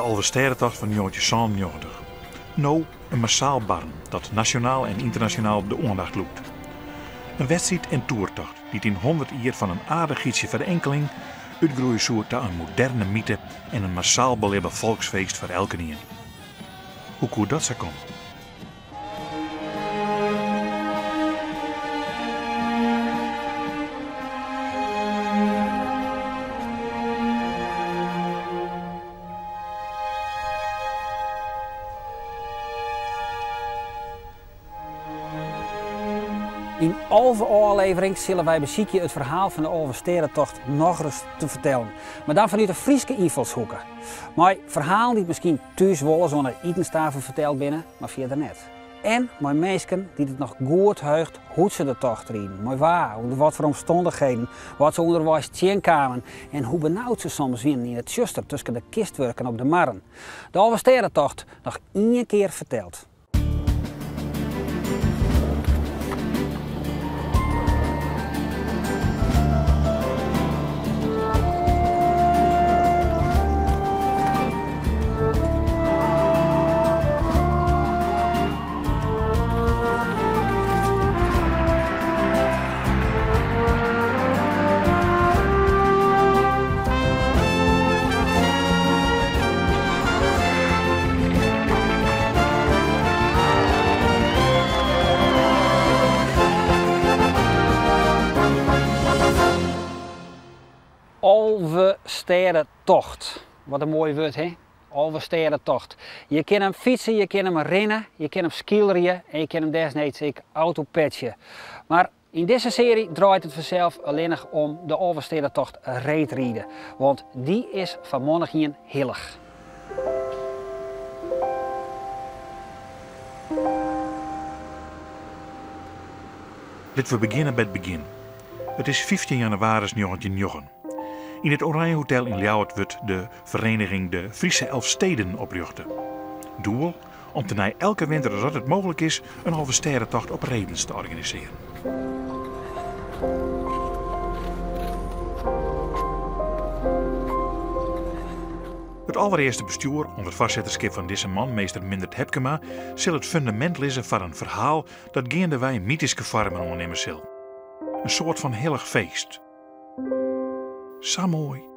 De Alvestêdetocht fan 1997. No in massaal barren dat nasjonaal en ynternasjonaal de oandacht lûkt. In wedstriid en toertocht dy't yn 100 jier fan in aardichheidsje foar de inkeling útgroeie soe ta in moderne myte en in massaal belibbe folksfeest foar elkenien. Hoe koe dat sa komme? Yn 11 ôfleverings sille wy besykje it ferhaal fan de Alvestêdetocht nochris te fertellen, mar dan fanút de Fryske ynfalshoeke. Mei ferhalen dy't miskien thús wolris oan de itenstafel ferteld binne, mar fierder net. En mei minsken dy't it noch goed heucht hoe't se de tocht rieden, mei wa, ûnder watfoar omstannichheden, wat se ûnderweis tsjinkamen en hoe benaud se soms wienen yn it tsjuster tusken de kistwurken op de marren. De Alvestêdetocht noch ien kear ferteld. Alvestêdetocht. Wat in moai wurd, hè? Alvestêdetocht. Je kinne him fytse, je kinne him rinne, je kinne him skeelerje en je kinne him desneeds ek autopatche. Mar yn dizze searje draait it fansels allinnich om de Alvestêdetocht reedride, want dy is foar mannichien hillich. Litte we begjinne by it begjin. It is 15 jannewaris 1909. Yn it Oranje Hotel yn Ljouwert wurdt de Vereniging de Friese Elfsteden oprjochte. Doel? Om tenei elke winter as it mooglik is in Alvestêdetocht op redens te organisearjen. It alderearste bestjoer, ûnder foarsitterskip fan dizze man, meester Mindert Hepkema, sil it fundamint lizze foar in ferhaal dat geandewei mytyske foarmen oannimme sil. In soart fan hillich feest. Sa moai.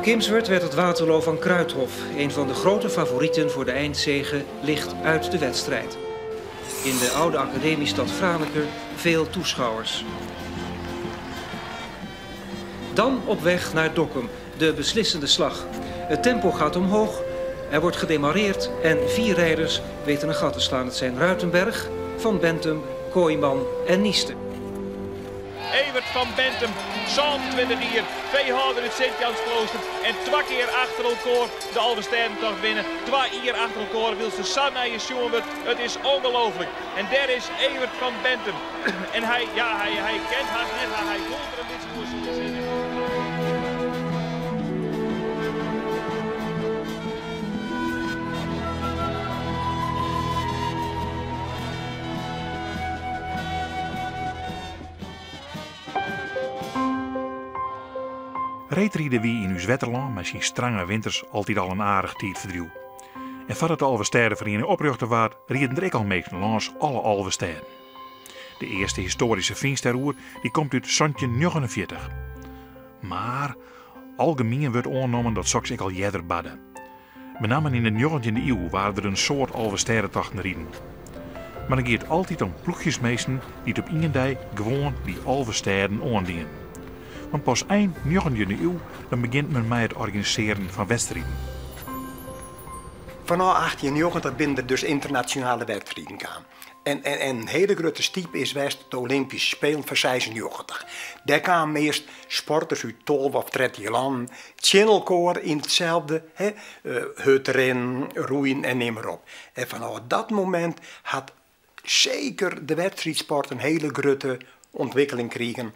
Kimswert werd het Waterloo van Kruithof, een van de grote favorieten voor de eindzege, ligt uit de wedstrijd. In de oude academiestad Franeker veel toeschouwers. Dan op weg naar Dokkum, de beslissende slag. Het tempo gaat omhoog, er wordt gedemarreerd en vier rijders weten een gat te slaan. Het zijn Ruitenberg, Van Bentum, Kooijman en Nieste. Evert van Bentum, 27 jier, feehâlder út Sint-Jansklooster en twa kear achter elkoar de Alvestêdentocht winne. Twa jier achter elkoar wylst der sa nei je sjoen wurdt. It is ongelooflik. En dêr is Evert van Bentum. En hy, ja, hy, hy ken hast net, hy voelt der in bytsje oer soe ik sizze. Reedride wie yn ús wetterlân mei syn strange winters altyd al in aardich tiidferdriuw. En foardat de Alvestêdeferiening oprjochte waard, rieden der ek al minsken lâns alle 11 stêden. De earste histoaryske fynst dêroer dy komt út 1749. Mar algemien wurdt oannommen dat soks ek al earder barde. Benammen yn de njoggentjinde iuw waarden der in soad Alvestêdetochten riden. Mar dan gie it altyd om ploechjes minsken dy't op ien dei gewoan dy 11 stêden oandienen. Want pas ein njoggentjinde iuw dan begjint men mei it organisearjen fan wedstriden. Fanôf 1890 binne der dus ynternasjonale wedstriden kaam. En in hiele grutte stipe is west de Olympyske Spelen fan 96. Dêr kamen earst sporters út 12 of 13 lannen tsjin elkoar yn itselde, hè, hurdrinnen, roeien en nim mar op. En fanôf dat momint hat seker de wedstriidsport in hiele grutte ûntwikkeling krigen,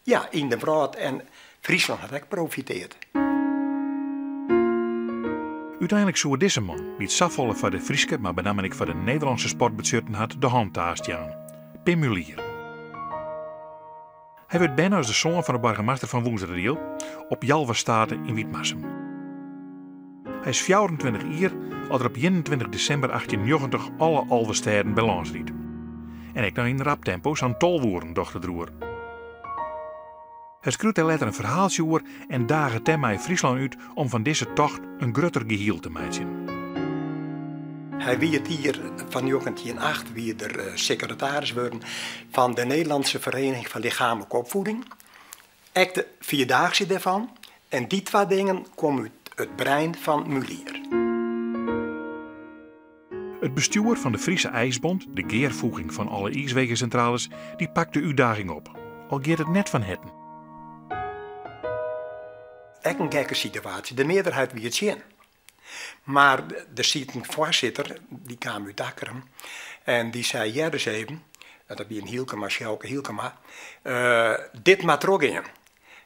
ja, yn de wrâld en Fryslân hat ek profiteard. Uteinlik soe dizze man, dy't safolle foar de Fryske, mar benammen ek foar de Nederlânske sport betsjutten hat, de hantaast jaan. Pim Mulier. Hy wurdt berne as de soan fan de boargemaster fan Wûnseradiel op Jalvastate yn Wytmarsum. Hy is 24 jier as er op 21 desimber 1890 alle 11 stêden by lâns rydt. En ek noch yn rap tempo, sa'n 12 oeren docht er deroer. Hy skriuwt dêr letter in ferhaaltsje oer en daget dêrmei Fryslân út om fan dizze tocht in grutter gehiel te meitsjen. Hy wie it jier fan 1908 wie er sekretaris wurden fan de Nederlandse Vereniging van Lichamelijke Opvoeding. Ek de Vierdaagse dêrfan. En dy twa dingen komme út it brein fan Mulier. It bestjoer fan de Friese IJsbond, de gearfoeging fan alle iiswegesintrales, dy pakt de útdaging op. Al giet it net fan herten. Ek in gekke situaasje, de mearderheid wie tsjin. Mar der siet in foarsitter, dy kaam út Akkrum, en dy sei, hear ris even, dat wie in Hylkema, Sjouke Hylkema, dit moat trochgean.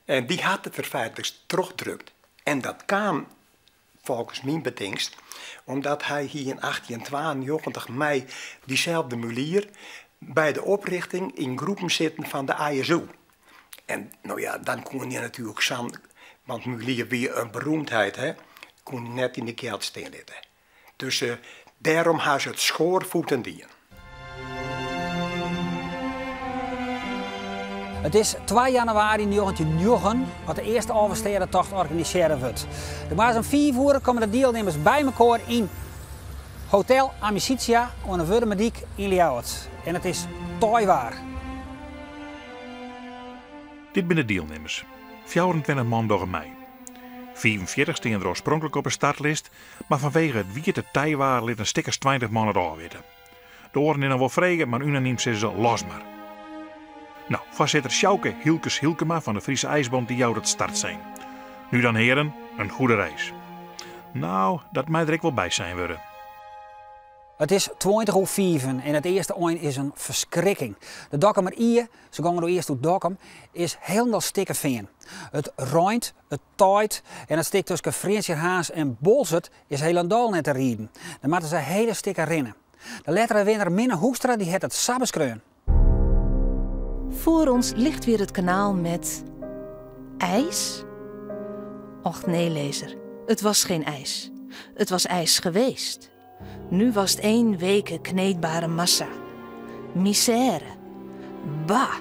En dy hat it der feitlik trochdrukt. En dat kaam folgens myn betingst omdat hy hie yn 1892 mei dyselde Mulier by de oprichting yn groepen sitten fan de ISU. En no ja, dan koene je natuerlik sa'n, want Mulier wie in beroemdheid, hè, koene je net yn de kjeld stean litte. Dus dêrom ha se it schoorvoetend dien. It is 2 januari 1909 at de earste Alvestêdetocht organisearre wurdt. De moarns om 5 oere komme de dielnimmers by mekoar yn Hotel Amicitia oan de Wurdumerdyk yn Ljouwert. En it is teiwaar. Dit binne de dielnimmers. 24 man dogge mei. 45 stean der oarspronklik op 'e startlist, mar fanwege it wiete teiwaar lit in stik as 20 man it ôfwitte. De oaren binne noch wol frege, mar unanym sizze se los mar. No, foarsitter Sjouke Hylkes Hylkema fan de Friese IJsbond dy jout it startsein. Nu dan heren, een goede reis. No, dat mei der ek wol by sein wurde. It is tweintich oer fiven en it earste ein is in ferskrikking. De Dokkumer Ie, se gongen doe earst oer Dokkum, is hielendal stikken fearn. It reint, it teit en it stik tusken Frjentsjer-Harns en Boalsert is hielendal net te riden. Der moatte se hele stikken rinne. De lettere winner Minne Hoekstra dy hat it sa beskreaun. Voor ons ligt weer het kanaal met ijs? Och nee, lezer, het was geen ijs. Het was ijs geweest. Nu was het één weke kneedbare massa. Misère. Bah!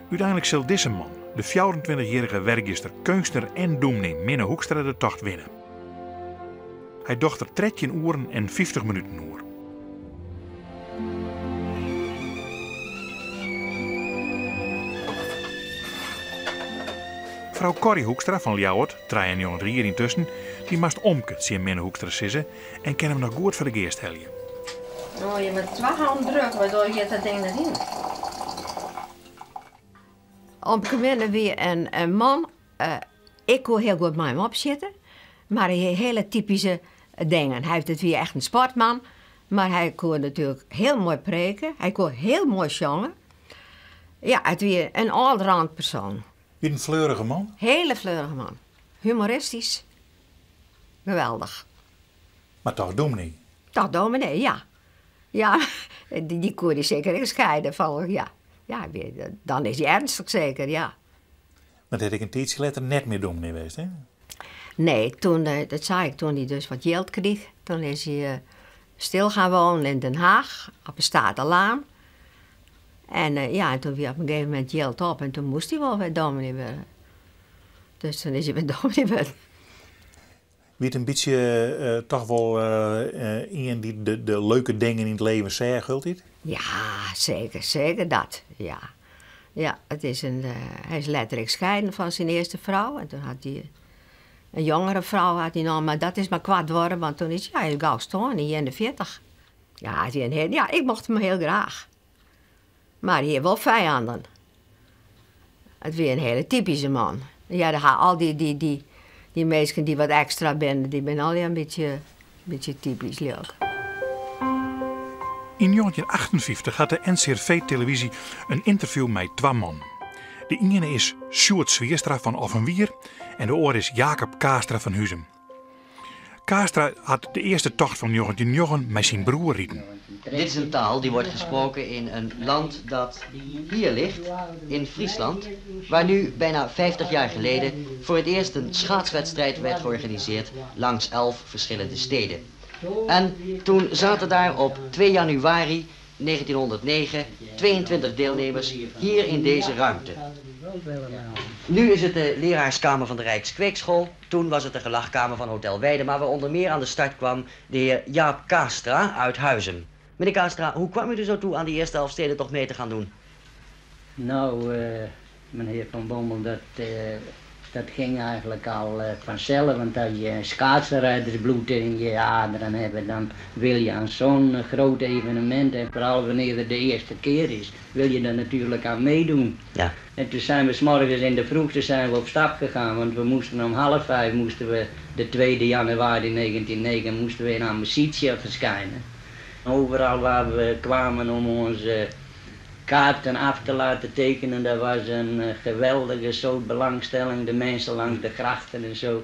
Uteinlik sil dizze man, de 24-jierrige Wergeaster keunstner en dûmny Minne Hoekstra de tocht winne. Hy docht der 13 oeren en 50 minuten oer. Frou Corrie Hoekstra fan Ljouwert, 93 jier yntusken, dy moast omke tsjin Minne Hoekstra sizze en kin him noch goed foar de geast helje. Oh, je moat twa hannen drukke, want dan giet dat ding net yn. Omke Minne wie in man, ik koe hiel goed mei him opsjitte, mar hy hie hiele typyske dingen. Hy it wie echt in sportman, mar hy koe natuerlik hiel moai preke, hy koe hiel moai sjonge. Ja, it wie in allround persoan. Wie in fleurige man? Hele fleurige man. Humoristysk. Geweldich. Mar toch dominee? Toch dominee, ja. Ja, dy koe dy seker ek skeide fan, ja. Ja, dan is hy ernstich seker, ja. Want hy hat ek in tiidsje letter net mear dominee west, hè? Nee, toen, dat sei ik, toen hy dus wat jild krieg, toen is hy stil gaan wonen in Den Haag, op de Statenlaan. En eh, ja, en toen wie op een gegeven moment jild op en toen moest hij wel weer dominee worden. Dus toen is hij weer dominee geworden. Wie het in bytsje eh, toch wol uh, ien dy't de, de leuke dingen yn it leven seach, hieltyd? Ja, zeker, zeker dat. Ja, ja het is een, uh, hij is letterlijk scheiden van zijn eerste vrouw. En toen had hij een jongere vrouw, had hij nog, maar dat is maar kwart worden, want toen is hij ja, gau stoarn, in 41. Ja, hij een heel, ja, ik mocht hem heel graag. Maar hij heeft wel vijanden. Het weer een hele typische man. Ja, daar gaan al die, die, die, die mensen die wat extra zijn, die zijn al een beetje, beetje typisch leuk. In 1958 had de NCRV-televisie een interview met twee mannen. De ene is Sjoerd Swierstra van Offenwier en de oar is Jacob Kaastra van Huzum. Kaastra had de eerste tocht van 1909 met zijn broer riden. Dit is een taal die wordt gesproken in een land dat hier ligt, in Friesland, waar nu bijna 50 jaar geleden voor het eerst een schaatswedstrijd werd georganiseerd langs 11 verschillende steden. En toen zaten daar op 2 januari 1909 22 deelnemers hier in deze ruimte. Nu is het de leraarskamer van de Rijkskweekschool. Toen was het de gelagkamer van Hotel Weidema, waar onder meer aan de start kwam de heer Jaap Kaastra uit Huizum. Meneer Kaastra, hoe kwam u er zo toe aan die eerste Elfstedentocht mee te gaan doen? Nou, meneer Van Bommel, dat, dat ging eigenlijk al vanzelf. Want als je schaatsenrijdersbloed in je aderen hebt, dan wil je aan zo'n groot evenement, en vooral wanneer het de eerste keer is, wil je daar natuurlijk aan meedoen. Ja. En toen zijn we 's morgens in de vroegte zijn we op stap gegaan, want we moesten om 4:30 moesten we de 2 januari 1909 moesten we in Amicitia verschijnen. Overal waar we kwamen om onze kaarten af te laten tekenen, daar was een geweldige soort belangstelling, de mensen langs de grachten en zo.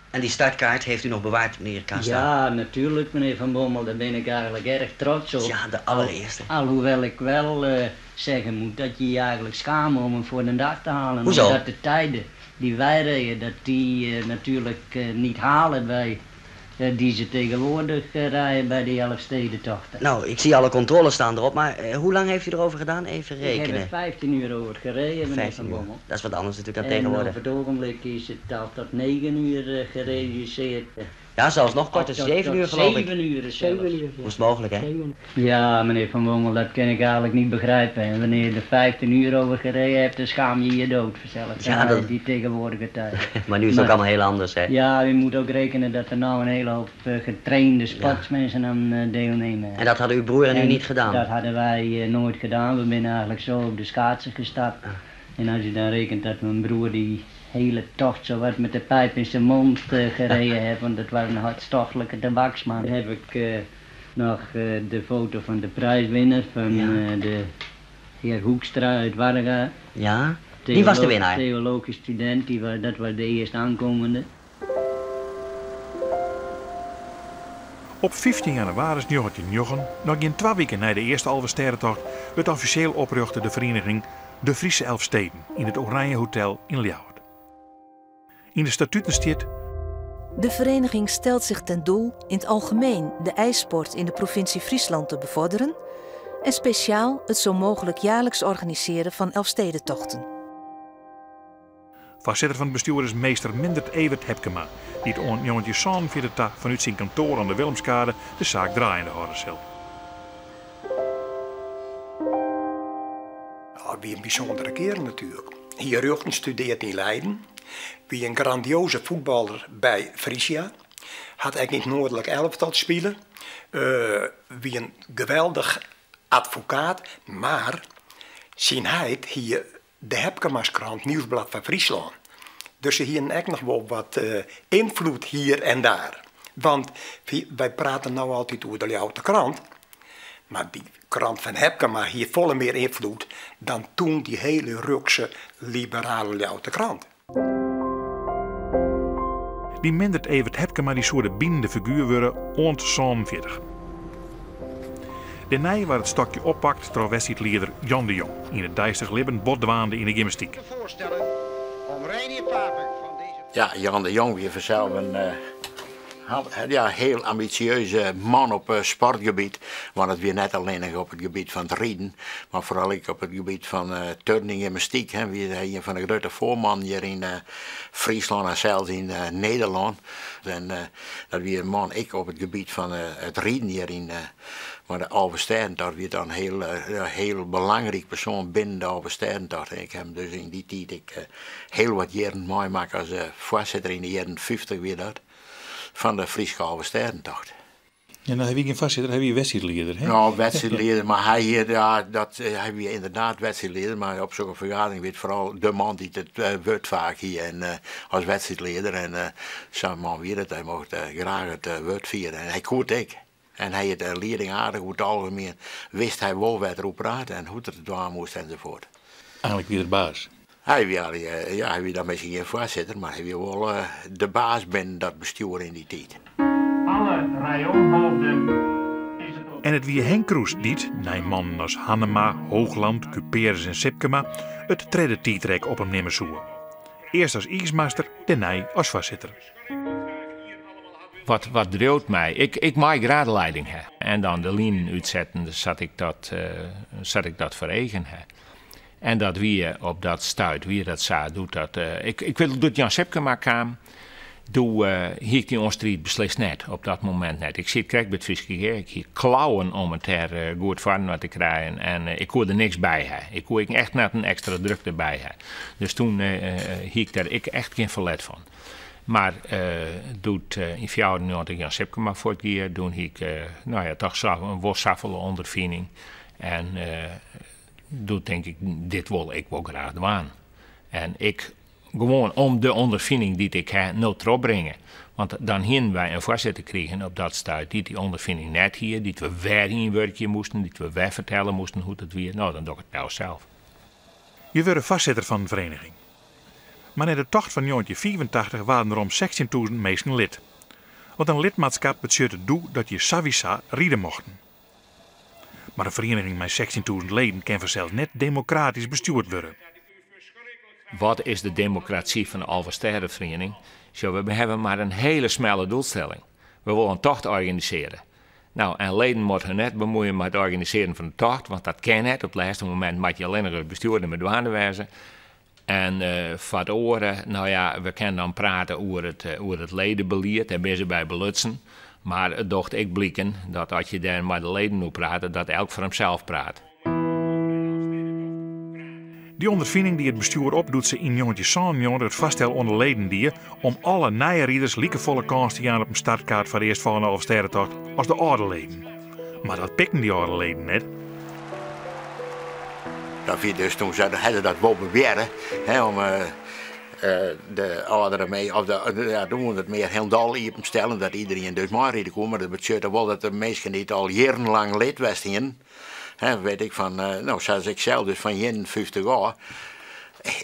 En die startkaart heeft u nog bewaard, meneer Kaastra? Ja, natuurlijk, meneer Van Bommel, daar ben ik eigenlijk erg trots op. Ja, de allereerste. Alhoewel ik wel zeggen moet dat je je eigenlijk schaamt om hem voor de dag te halen. Hoezo? Omdat de tijden die wij reden, dat die natuurlijk niet halen bij die ze tegenwoordig rijden bij die Elfstedentochten. Nou, ik zie alle controles staan erop, maar hoe lang heeft u erover gedaan? Even Ik heb rekenen. er 15 uur over gereden, meneer 15 Van uur. Bommel. Dat is wat anders natuurlijk dan En tegenwoordig. op het ogenblik is het al tot 9 uur gereduceerd. Ja, zelfs nog korter, Tot- 7 tot uur geloof ik. 7 uur zelfs. 7 uur, ja. Hoe is het mogelijk, hè? Ja, meneer Van Bommel, dat kan ik eigenlijk niet begrijpen. En wanneer je er 15 uur over gereden hebt, dan schaam je je dood vanzelf. Ja, dat- Die tegenwoordige tijd. Maar nu is het ook allemaal heel anders, hè? Ja, u moet ook rekenen dat er nou een hele hoop getrainde sportsmensen aan deelnemen. En dat hadden uw broer en u niet gedaan? Dat hadden wij nooit gedaan. We zijn eigenlijk zo op de schaatsen gestapt. Ah. En als u dan rekent dat mijn broer die hele tocht zo wat met de pijp in zijn mond gereden heeft, want dat was een hartstochtelijke tabaksman. Dan heb ik nog de foto van de prijswinnaar van de heer Hoekstra uit Warga. Ja, die was de winnaar. Theologisch student, die dat was de eerste aankomende. Op 15 januari 1909, nog geen 2 weken na de eerste Elfstedentocht, werd officieel oprichtte de vereniging De Friese Elfsteden in het Oranje Hotel in Ljouwert. In de statuten staat: De vereniging stelt zich ten doel in het algemeen de ijssport in de provincie Friesland te bevorderen en speciaal het zo mogelijk jaarlijks organiseren van Elfstedentochten. Voorzitter van het bestuur is meester Mindert Evert Hepkema, die het on 1947 vanuit zijn kantoor aan de Willemskade de zaak draaiende houden zal. Nou, wie een bijzondere kerel natuurlijk. Hier Ruchten studeert in Leiden. Wie een grandioze voetballer bij Frisia. Had eigenlijk niet noordelijk elftal spelen. Wie een geweldig advocaat. Maar zijn heid hier de Hepkemaskrant, Nieuwsblad van Friesland. Dus ze hier echt nog wel wat invloed hier en daar. Want wij praten nou altijd over de Ljouwter krant. Maar die krant van Hepkema hier volle meer invloed dan toen die hele rukse liberale Ljouwter krant. Die mindert Evert Hepkema die soort binnende figuur worden ont 47. De nij waar het stokje oppakt door wedstrijdleider Jan de Jong in het duister libben botdwaande in de gymnastiek. Ja, Jan de Jong weer vanzelf een Ja, heel ambitieuze man op sportgebiet. Want it wie net allinnich op it gebiet fan it riden, mar foaral ek op it gebiet fan turning, gymnastyk. Hè, wie hy ien fan de grutte foarmannen hjir yn Fryslân en sels yn Nederlân. En dat wie in man ek op it gebiet fan it riden hjir yn mar de Alvestêdentocht wie dan heel, heel belangryk persoan binnen de Alvestêdentocht. En ik ha him dus yn dy tiid ek heel wat jierren meimakke as foarsitter yn de jierren 50 wie dat, fan de Fryske Alvestêdentocht. Ja, no, hy wie gjin foarsitter, hy wie wedstriidlieder. Hè? No, wedstriidlieder, mar hy hie, ja, dat, hy wie ynderdaad wedstriidlieder, mar op sokke fergadering wie it foaral de man dy't it wurd faak hie en as wedstriidlieder. En sa'n man wie dat, hy mocht graach it wurd fiere en hy koe it ek. En hy hie de lieding aardich oer it algemien, wist hy wol wêr't er oer prate en hoe't er it dwaan moast enzovoort. Eigenlik wie er baas. Hy wie, ja, hy wie dan miskien gjin foarsitter, mar hy wie wol de baas binnen dat bestjoer yn dy tiid. Alle rayonhoofden is it En it wie Henk Kroes dy't, nei mannen as Hannema, Hoogland, Cuperus en Sipkema, it tredde tiidrek op him nimme soe. Earst as iismaster, dêrnei as foarsitter. Wat, wat driuwt my? Ik, ik mei graach de leiding ha. En dan de linen útsetten sa't ik dat, sa't ik dat foar eagen ha. En dat wie op dat stuit wie dat sa doe't dat. Ik, ik wit doe't Jan Sipkema kaam, doe hie ik dy oanstriid beslist net, op dat momint net. Ik siet krekt by it Fryske Gea, ik hie klauwen om it dêr goed foarinoar te krijen en ik koe der niks by ha. Ik koe ek echt net in ekstra druk derby ha. Dus toen hie ik dêr ek echt gjin ferlet fan. Mar doe't yn 94 Jan Sipkema fuortgie, doe hie ik no ja, toch sa, wol safolle ûnderfining. En doe tink ik, dit wol ik wol graach dwaan. En ik gewoan om de ûnderfining dy't ik ha no trochbringe. Want dan hienen wy in foarsitter krigen op dat stuit dy't dy ûnderfining net hie, dy't we wer ynwurkje moasten, dy't we wer fertelle moasten hoe't it wie. No, dan doch ik it no sels. Je wurde foarsitter fan in fereniging. Mar nei de tocht fan 1985 waarden rom 16.000 minsken lid. Want in lidmaatskap betsjutte doe dat je sawiesa ride mochten. Mar in ferieniging mei 16.000 leden kin fansels net demokratysk bestjoerd wurde. Wat is de demokrasy fan de Alvestêdeferiening? Sjoch, we hawwe mar in hiele smelle doelstelling. We wolle in tocht organisearje. No, en leden moatte har net bemuoie mei it organisearjen fan de tocht, want dat kin net. Op it lêste momint moat je allinnich it bestjoer dermei dwaande wêze. En foar it oare, no ja, we kinne dan prate oer it, oer it ledebelied, dêr binne se by belutsen. Mar it docht ek bliken dat as je dêr mei de leden oer prate, dat elk foar himsels praat. Dy ûnderfining die it bestjoer op doe't se yn 1997 it foarstel oan de leden die om alle nije riders likefolle kâns te jaan op in startkaart foar de earstfolgjende Alvestêdetocht as de âlde leden. Mar dat pikten dy âlde leden net. Dat wie dus toen se hadden dat wol bewearre, hè, om de âldere mee, of de, ja, toen woene it mear hielendal iepenstellen, dat iedereen dus meiride koe, mar dat betsjutte wol dat de minsken dy't al jierrenlang lid west hienen, hè, weet ik fan, no, sa as ik sels dus fan 51 ôf,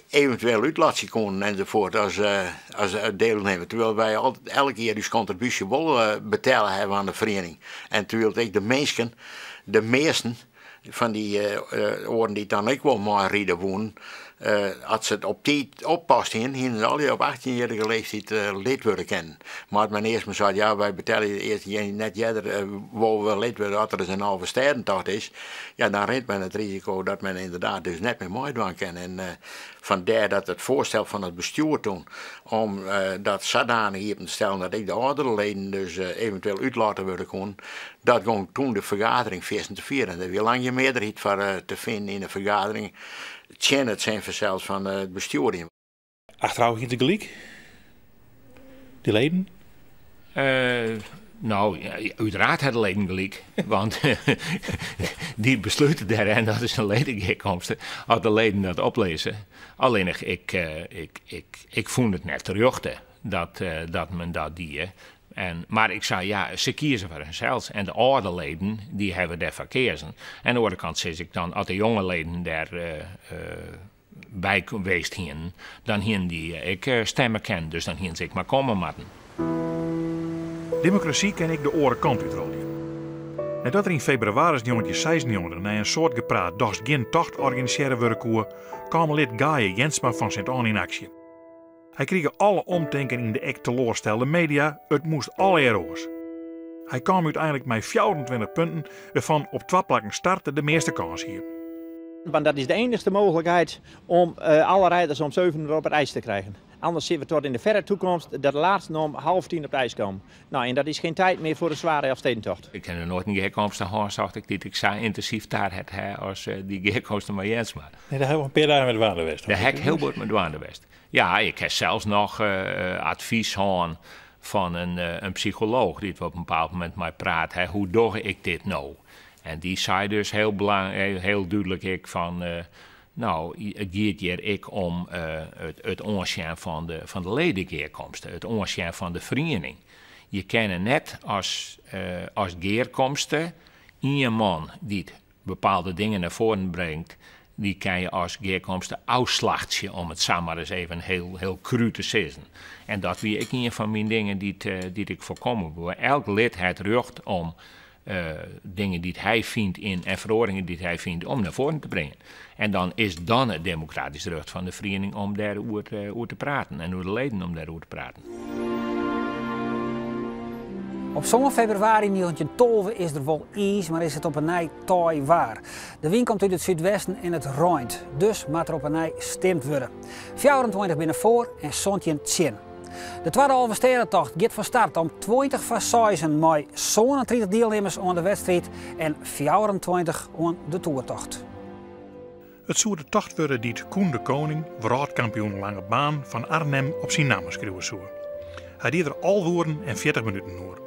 eventueel útlatsje koenen enzovoort as, as deelnemer. Terwyl wy altyd elk jier ús kontribúsje wol betelle hawwe oan de feriening. En terwyl ek de minsken, de measten fan dy oaren dy't dan ek wol meiride woenen, as se it op tiid oppast hienen, hienen se allegear op 18-jierrige leeftiid lid wurde kinnen. Mar as men earst mar seit, ja, wy betelje earst net earder wolle we lid wurde as der ris in Alvestêdentocht is, ja, dan rint men it risiko dat men ynderdaad dus net mear meidwaan kin. En fandêr dat it foarstel fan it bestjoer toen om dat sadanich iepen te stellen dat ek de âldere leden dus eventueel útlaten wurde koenen, dat gong toen de fergadering fiersten te fier. En der wie lang gjin mearderheid foar te finen yn de fergadering tsjin it sin fansels fan it bestjoer yn. Achterôf hiene se gelyk, dy leden? No, uiteraard ha de leden gelyk. Want dy beslute dêr en dat is in ledegearkomste, as de leden dat oplizze. Allinnich, ik, ik, ik, ik fûn it net terjochte dat, dat men dat die. En, mar ik sei, ja, se kieze foar harsels. En de âlde leden, dy hawwe dêrfoar keazen. En oan de oare kant sis ik dan, as de jonge leden dêr by west hienen, dan hienen dy ek stemme kinnen. Dus dan hienen se ek mar komme moatten. Demokrasy kin ek de oare kant útrolje. Neidat der yn febrewaris 1996 nei in soad gepraat dochs gjin tocht organisearre wurde koe, kaam lid Gaaie Jensma fan Sint-Anne yn aksje. Hy krige alle omtinken yn de ek teloarstelde media, it moast allegear oars. Hy kaam úteinlik mei 24 punten, wêrfan op twa plakken starte de measte kâns hie. Want dat is de enigste mogelijkheid om uh, alle rijders om 7 uur op het ijs te krijgen. Anders zitten we tot in de verre toekomst dat de laatste om 9.30 op het ijs komen. Nou, en dat is geen tijd meer voor de zware Elfstedentocht. Ik ken er nooit in gearkomste hân, socht ik, dy't ik sa yntinsyf taret ha as eh, dy gearkomste mei Jensma. Nee, dêr ha jo in pear dagen mei dwaande west. Dêr ha ik hiel bot mei dwaande west. Ja, ik ha sels noch uh, advys hân fan in, uh, in psycholooch dy't op in bepaald momint mei praat ha, hoe doch ik dit no? En dy sei dus hiel, belang, hiel dúdlik ek fan, uh, no, it giet hjir ek om it, it oansjen fan de, fan de ledegearkomste, it oansjen fan de feriening. Je kinne net as, as gearkomste ien man dy't bepaalde dingen nei foaren bringt, dy kin je as gearkomste ôfslachtsje, om it sa mar ris even hiel, hiel kru te sizzen. En dat wie ek ien fan myn dingen dy't, dy't ik foarkomme woe. Elk lid hat rjocht om dingen dy't hy fynt yn en feroaringen dy't hy fynt om nei foaren te bringen. En dan is dan it demokratysk rjocht fan de feriening om dêr oer oer te praten en oer de leden om dêr oer te praten. Op 7 febrewaris 1912 is der wol iis, mar is it op 'e nij taai waar. De wyn komt út it súdwesten en it reint, dus moat der op 'e nij stimd wurde. 24 binne foar en 17 tsjin. De twadde Alvestêdetocht giet fan start om 20 foar seizen mei 37 dielnimmers oan de wedstriid en 24 oan de toertocht. It soe de tocht wurde dy't Koen de Koning, wrâldkampioen lange baan fan Arnhem, op syn namme skriuwe soe. Hy die der 11 oeren en 40 minuten oer.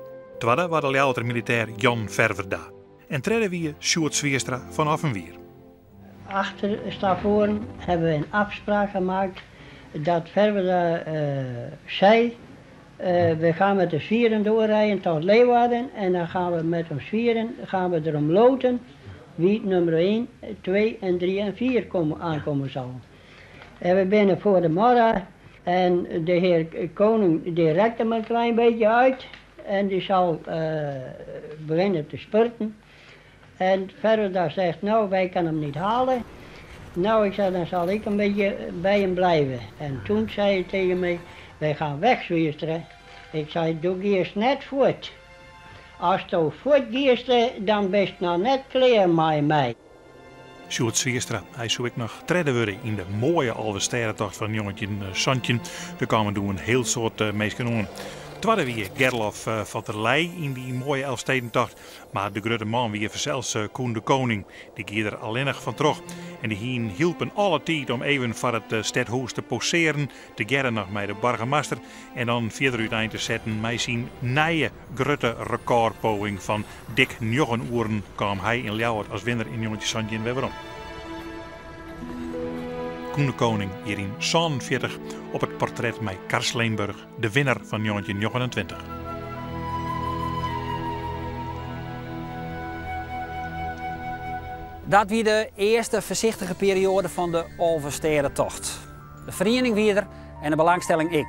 Twadde waard de Ljouwerter militêr Jan Ferverda en tredde wie Sjoerd Swierstra fan Offenwier. Achter Stavoren hebben we een afspraak gemaakt dat Ferwerda uh, zei, uh, we gaan met de vieren doorrijden tot Leeuwarden en dan gaan we met ons vieren gaan we erom loten wie nummer 1, 2 en 3 en 4 komen, aankomen zal. En we binnen voor de morgen en de heer Koning die rekt hem een klein beetje uit en die zal uh, beginnen te spurten. En Ferwerda zegt, nou wij kan hem niet halen. Nou, ik zei, dan zal ik een beetje bij hem blijven. En toen zei hij tegen mij, wij gaan weg, Zwierstra. Ik zei, doe eerst net voort. As do fuortgiest, dan bist noch net klear mei my. Sjoerd Swierstra, hy soe ek noch tredde wurde yn de moaie Alvestêdetocht fan 1917. Der kamen doe in hiel soad minsken oan. Twadde wie Gerlof van der Leij yn dy moaie Elfstedentocht. Mar de grutte man wie fansels Koen de Koning. Dy gie der allinnich fan troch. En dy hie yn Hylpen alle tiid om even foar it stedhûs te posearen, tegearre noch mei de boargemaster, en dan fierder útein te setten mei syn nije grutte rekôrpoging fan dik njoggen oeren kaam hy yn Ljouwert as winner yn 1917 wer werom. Koen de Koning hjir yn 47 op it portret mei Karst Leemburg, de winner fan 1929. Dat wie de earste foarsichtige perioade fan de Alvestêdetocht. De feriening wie der en de belangstelling ek.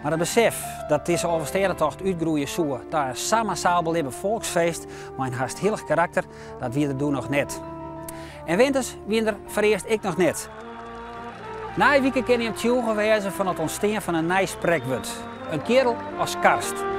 Mar it besef dat dizze Alvestêdetocht útgroeie soe ta in sa massaal belibbe folksfeest mei in hast hillich karakter, dat wie der doe noch net. En winters wiene der foarearst ek noch net. Nije wike kinne jim tsjûge wêze fan it ûntstean fan in nij sprekwurd, in keardel as Karst.